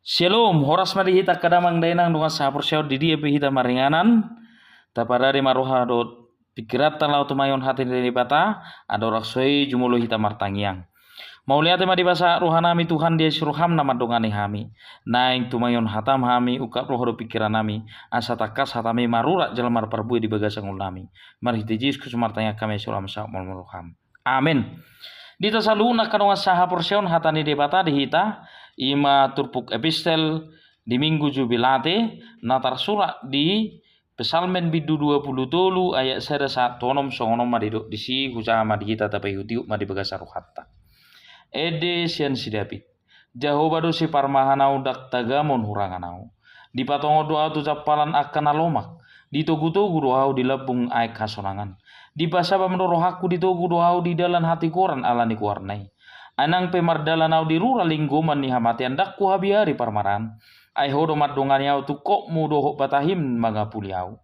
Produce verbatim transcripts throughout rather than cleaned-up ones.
Shalom, horas ma di hita angka damang dainang dongan sahaporseaon di dia pe hita maringanan. Tapadari ma roha dohot pingkiranta laho tumangihon hata ni Debata, andorang so i jumolo hita martangiang. Mauliate ma di basa rohanami Tuhan, di asi roham na mandongani hami. Naeng tumangihon hatam hami, ungkap roha dohot pingkirannami, asa tangkas hatami marurat jala marparbue di bagasan ngolunami. Marhite Jesus Kristus martangiang hami, asi roham saut molo-molo roham. Amen. Di hita saluhutna angka dongan sahaporseaon, hata ni Debata di hita, i ma turpuk epistel di Minggu Jubilate, na tarsurat di Psalmen bindu dua pulu tolu ayat sada sahat tu onom, songon on ma didok disi, hujaha ma di hita tapaihutihut ma di bagasan rohanta. Ende sian si David. Jahowa do siparmahan ahu, ndang tagamon hurangan ahu. Dipatongon do ahu tu jampalan angka na lomak, ditogutogu do ahu di lambung aek hasonangan. Dipasabam do rohangku, ditogu do ahu di dalan hatigoran ala ni goarna i. Ai nang pe mardalan ahu di rura linggoman ni hamatean, ndang huabiari parmaraan. Ai ho do mandongani ahu, tungkotmu dohot batahim mangapuli ahu.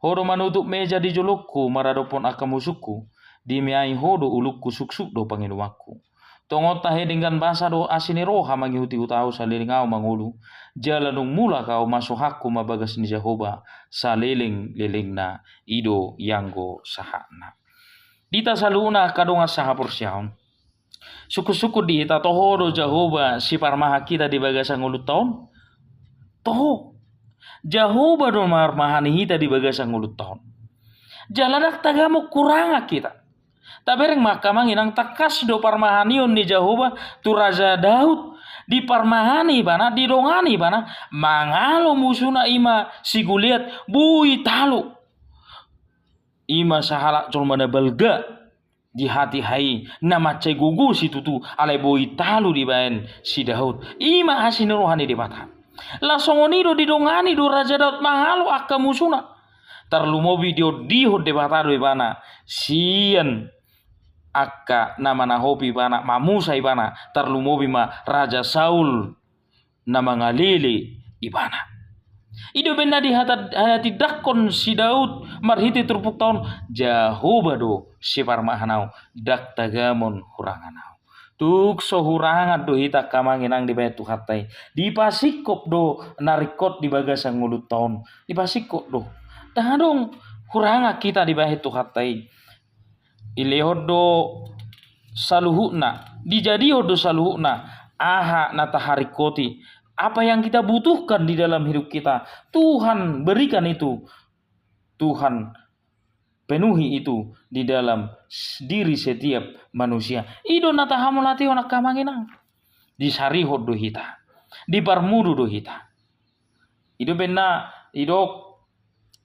Ho do manutup meja di jolongku maradophon angka musungku. Dimeai ho do ulungku, suksuk do panginumanku. Tongon tahe denggan basa do asi ni roha mangihutihut ahu saleleng ahu mangolu, jala dung mulak ahu masuhakku ma bagas ni Jahowa salelenglelengna, i do ianggo sahatna. Di hita saluhutna angka dongan sahaporseaon. Sungkunsungkun di hita, toho do Jahowa siparmahan hita di bagasan ngolunta on? Toho. Jahowa do marmahani hita di bagasan ngolunta on. Jala ndang tagamon hurangan hita. Tabereng ma angka amang inang, tangkas do parmahanion ni Jahowa tu Raja Daud, diparmahani ibana, didongani ibana, mangalo musuna i ma si Goliat, boi talu. I ma sahalak jolma na balga di hatiha i, na mansai gogo situtu, alai boi talu dibaen si Daud. I ma asi ni roha ni Debata. Laos songon i do didongani do Raja Daud mangalo angka musuna. Tarlumobi diondihon Debata do ibana sian angka na manahopi ibana, mamusa ibana, tarlumobi ma Raja Saul na mangalele ibana. I do umbahen na dihatindangkon si Daud marhite turpukta on, Jahowa do siparmahan ahu, ndang tagamon hurangan ahu. Tung so hurangan do hita angka amang inang dibaen Tuhanta i, dipasingkop do na ringkot di bagasan ngolunta on, dipasingkop do. Ndang adong hurangan hita dibaen Tuhanta i. Dilehon do saluhutna, dijadihon do saluhutna aha na taharingkoti, apa yang kita butuhkan di dalam hidup kita, Tuhan berikan itu, Tuhan penuhi itu di dalam s-, diri setiap manusia. I do na tahamauliatehon angka amang inang. Disarihon do hita, diparmudu do hita. I do umbahen na didok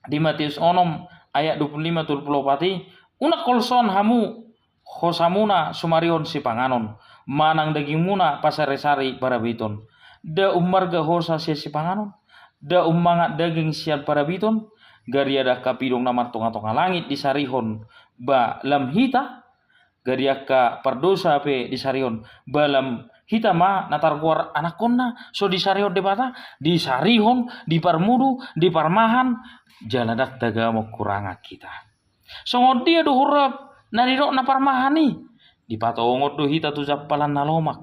di Matius onom ayat dua pulu lima tolu pulu opat i, unang holsoan hamu hosamuna sumarihon sipanganon, manang dagingmuna pasarisari parabiton. Nda ummarga hosa sian sipanganon? Nda ummangan daging sian parabiton? Gariada angka pidong na martongatonga langit disarihon ba lam hita, gari angka pardosa pe disarihon ba lam hita ma na targoar anakkonna, so disarihon Debata, disarihon, diparmudu, diparmahan, jala ndang tagamon hurangan hita. Songon dia do huroha na nidokna parmahan i? Dipatongon do hita tu jampalan na lomak,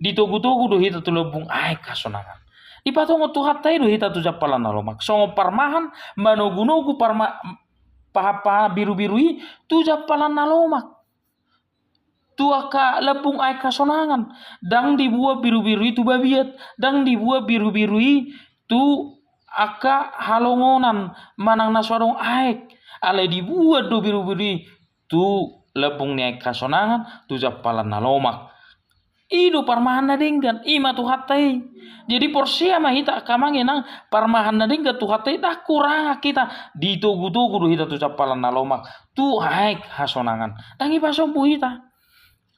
ditogutogu do hita tu lambung aek hasonangan. Dipatongon Tuhanta i do hita tu jampalan na lomak songon parmahan, manogunogu parma-, paha-paha birubiru i tu jampalan na lomak, tu angka lambung aek hasonangan. Ndang dibuat birubiru i tu babiat, ndang dibuat birubiru i tu angka halongonan manang na so adong aek, alai dibuat do birubiru i tu lambung ni aek hasonangan, tu jampalan na lomak. I do parmahan na denggan, i ma Tuhanta i. Jadi porsea ma hita angka amang inang, parmahan na denggan Tuhanta i ndang hurangan hita, ditogutogu do hita tu jampalan na lomak, tu aek hasonangan. Ndang dipasombu hita.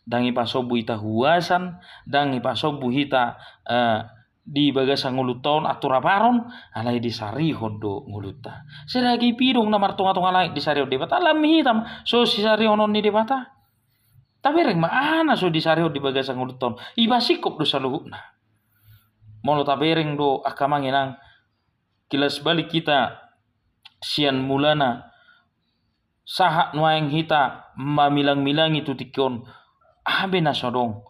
Ndang dipasombu hita huasan, ndang dipasombu hita, eh, di bagasan ngolunta on atur abaron, alai disarihon do ngolunta. Sadagi pidong na martongatonga langit disarihon Debata, lam hita ma so sisarihonon ni Debata. Tabereng ma aha na so disarihon di bagasan ngolunta on, dipasingkop do saluhutna. Molo tabereng do angka amang inang, kilas balik hita sian mulana, sahat nuaeng hita mamilangmilangi tu tingki on, aha be na so adong.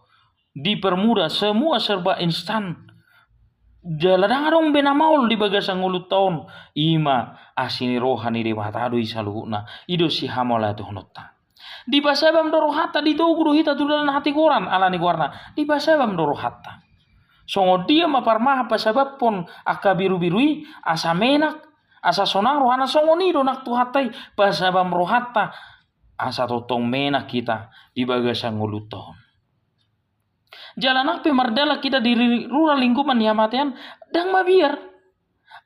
Dipermudah, semua serba instan. Jala ndang adong be na maol di bagasan ngolunta on. I ma asi ni roha ni Debata do i saluhutna. I do sihamauliatehononta. Dipasabam do rohanta, ditogu do hita tu dalan hatigoran, ala ni goarna dipasabam do rohanta. Songon dia ma parmahan pasabamhon angka birubiru i, asa menak, asa sonang rohana, songon i do nang Tuhanta i pasabam rohanta, asa tongtong menak hita di bagasan ngolunta on. Jala nang pe mardalan hita di ri-, rura linggoman ni hamatean, ndang mabiar.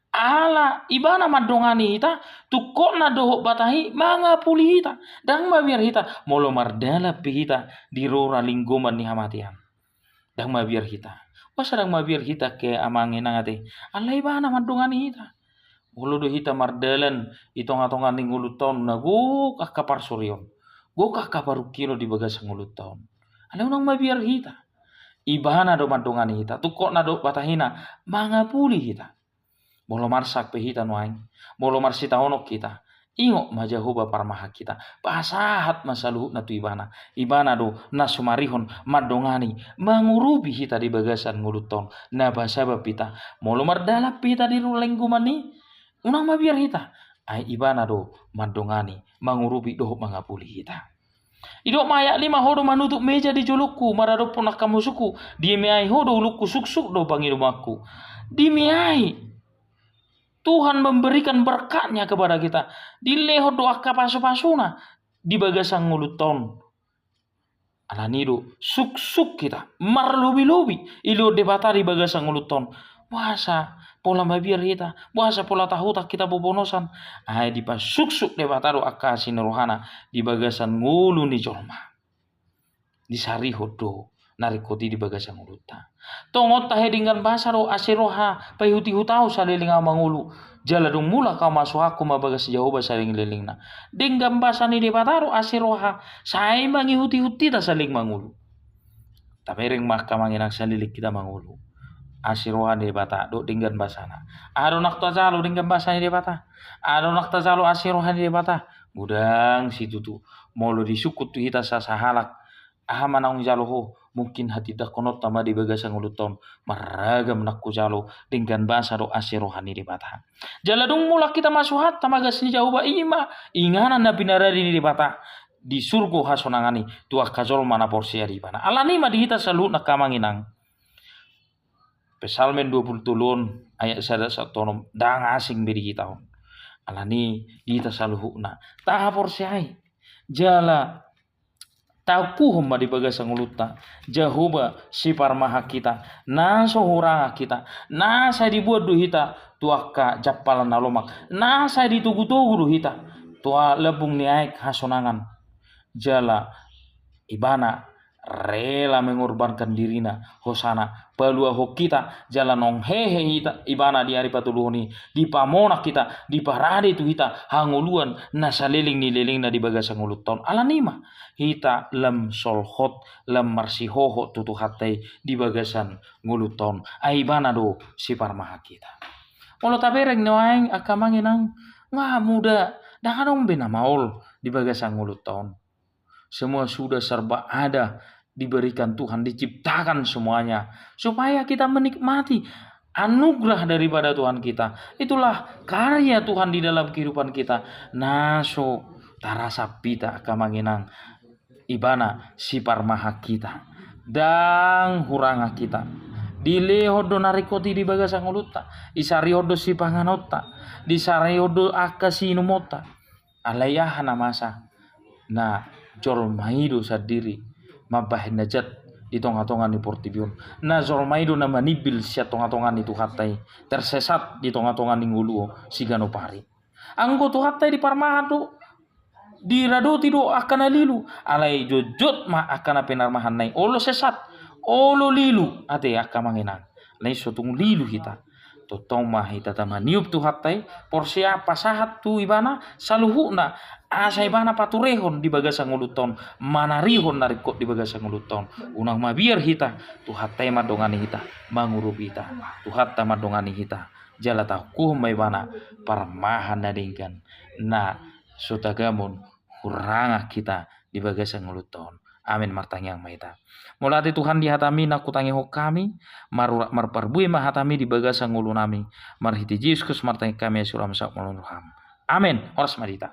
Ala Ibana mandongani hita, tungkotna dohot batahina mangapuli hita. Ndang mabiar hita, molo mardalan pe hita di rura linggoman ni hamatean, ndang mabiar hita. Boasa ndang mabiar hita, angka amang inang, ate? Ala Ibana mandongani hita. Molo do hita mardalan di tongatonga ni ngolunta on, na gok angka parsorion, gok angka parungkilon di bagasan ngolunta on, alai unang mabiar hita. Ibana do mandongani hita, tungkotna dohot batahina mangapuli hita. Molo marsak pe hita nuaeng, molo marsitaonon hita, ingot ma Jahowa parmahan hita, pasahat ma saluhutna tu Ibana. Ibana do na sumarihon, mandongani, mangurupi hita di bagasan ngolunta on, na pasabam hita. Molo mardalan pe hita di rura linggoman i, unang mabiar hita, ai Ibana do mandongani, mangurupi dohot mangapuli hita. Didok ma ayat lima, "Ho do manutup meja di jolongku maradophon angka musungku, dimeai Ho do ulungku, suksuk do pangidomanku." Dimeai. Tuhan memberikan berkat-Nya kepada kita. Dilehon do angka pasupasuna di bagasan ngolunta on. Ala ni do suksuk hita, marlobilobi dilehon Debata di bagasan ngolunta on. Boasa pola mabiar hita, boasa pola tahutan hita bobonosan? Ai dipasuksuk Debata do angka asi ni rohana di bagasan ngolu ni jolma. Disarihon do na ringkot i di bagasan ngolunta. Tongon tahe denggan basa do asi roha paihutihut ahu saleleng ahu mangolu, jala dung mulak ahu masuhahon ma bagas Jahowa saleleng ni lelengna. Denggan basa ni Debata do asi roha sai mangihutihut hita saleleng mangolu. Tabereng ma angka amang inang saleleng hita mangolu, asi roha ni Debata dohot denggan basana. Aha do na tajalo, denggan basa ni Debata? Aha do na tajalo, asi roha ni Debata? Godang situtu. Molo disungkun tu hita sasahalak, aha ma naung dijalo ho? Mungkin hatindangkononta ma di bagasan ngolunta on, marragam naung hujalo denggan basa dohot asi roha ni Debata. Jala dung mulak hita masuhahon ma bagas ni Jahowa, i ma inganan na pinarade ni Debata di surgo hasonangan i tu angka jolma na porsea di Ibana. Ala ni i ma di hita saluhutna angka amang inang, Psalmen dua pulu tolu on ayat sada sahat tu onom, ndang asing be di hita on. Ala ni i di hita saluhutna, tahaporseai jala taungkuhon ma di bagasan ngolunta Jahowa siparmahan hita, na so hurang hita, na sai diboan do hita tu angka jampalan na lomak, na sai ditogutogu do hita tu lambung ni aek hasonangan. Jala Ibana rela mengorbankan dirina, hosana, paluahon hita, jala naung hehe hita, Ibana di ari patoluhon i, dipamonang hita, diparade tu hita hangoluan na saleleng ni lelengna di bagasan ngolunta on. Ala ni i ma hita lam solhot, lam marsihohot tu Tuhanta i di bagasan ngolunta on. Ai Ibana do siparmahan hita. Molo tabereng nuaeng angka amang inang, nga muda, ndang adong be na maol di bagasan ngolunta on. Semua sudah serba ada diberikan Tuhan, diciptakan semuanya supaya kita menikmati anugerah daripada Tuhan kita. Itulah karya Tuhan di dalam kehidupan kita. Na so tarasap hita angka amang inang, Ibana siparmahan hita, ndang hurang hita. Dilehon do na ringkot i di bagasan ngolunta, disarihon do sipanganonta, disarihon do angka siinumonta. Alai aha na masa? Na jolma i do sandiri mambahen na jat di tongatonga ni portibi on. Na jolma i do na manimbil sian tongatonga ni Tuhanta i, tersesat di tongatonga ni ngolu on siganup ari. Anggo Tuhanta i diparmahan do, diradoti do angka na lilu, alai jotjot ma angka na pinarmahanna i olo sesat, olo lilu, ate angka amang inang. Alai so tung lilu hita, tongtong ma hita tamaniop Tuhanta i, porsea, pasahat tu Ibana saluhutna, asa Ibana paturehon di bagasan ngolunta on, manarihon na ringkot di bagasan ngolunta on. Unang mabiar hita, Tuhanta i mandongani hita, mangurupi hita. Tuhanta mandongani hita, jala taungkuhon ma Ibana parmahan na denggan na so tagamon hurang hita di bagasan ngolunta on. Amen. Martangiang ma hita. Mauliate Tuhan di hataMi na hutangihon hami, mar-, marparbue ma hataMi di bagasan ngolunami, marhite Jesus Kristus martangiang hami, asi ro Ama, saut ma lomo ni rohaM. Amen. Horas ma di hita.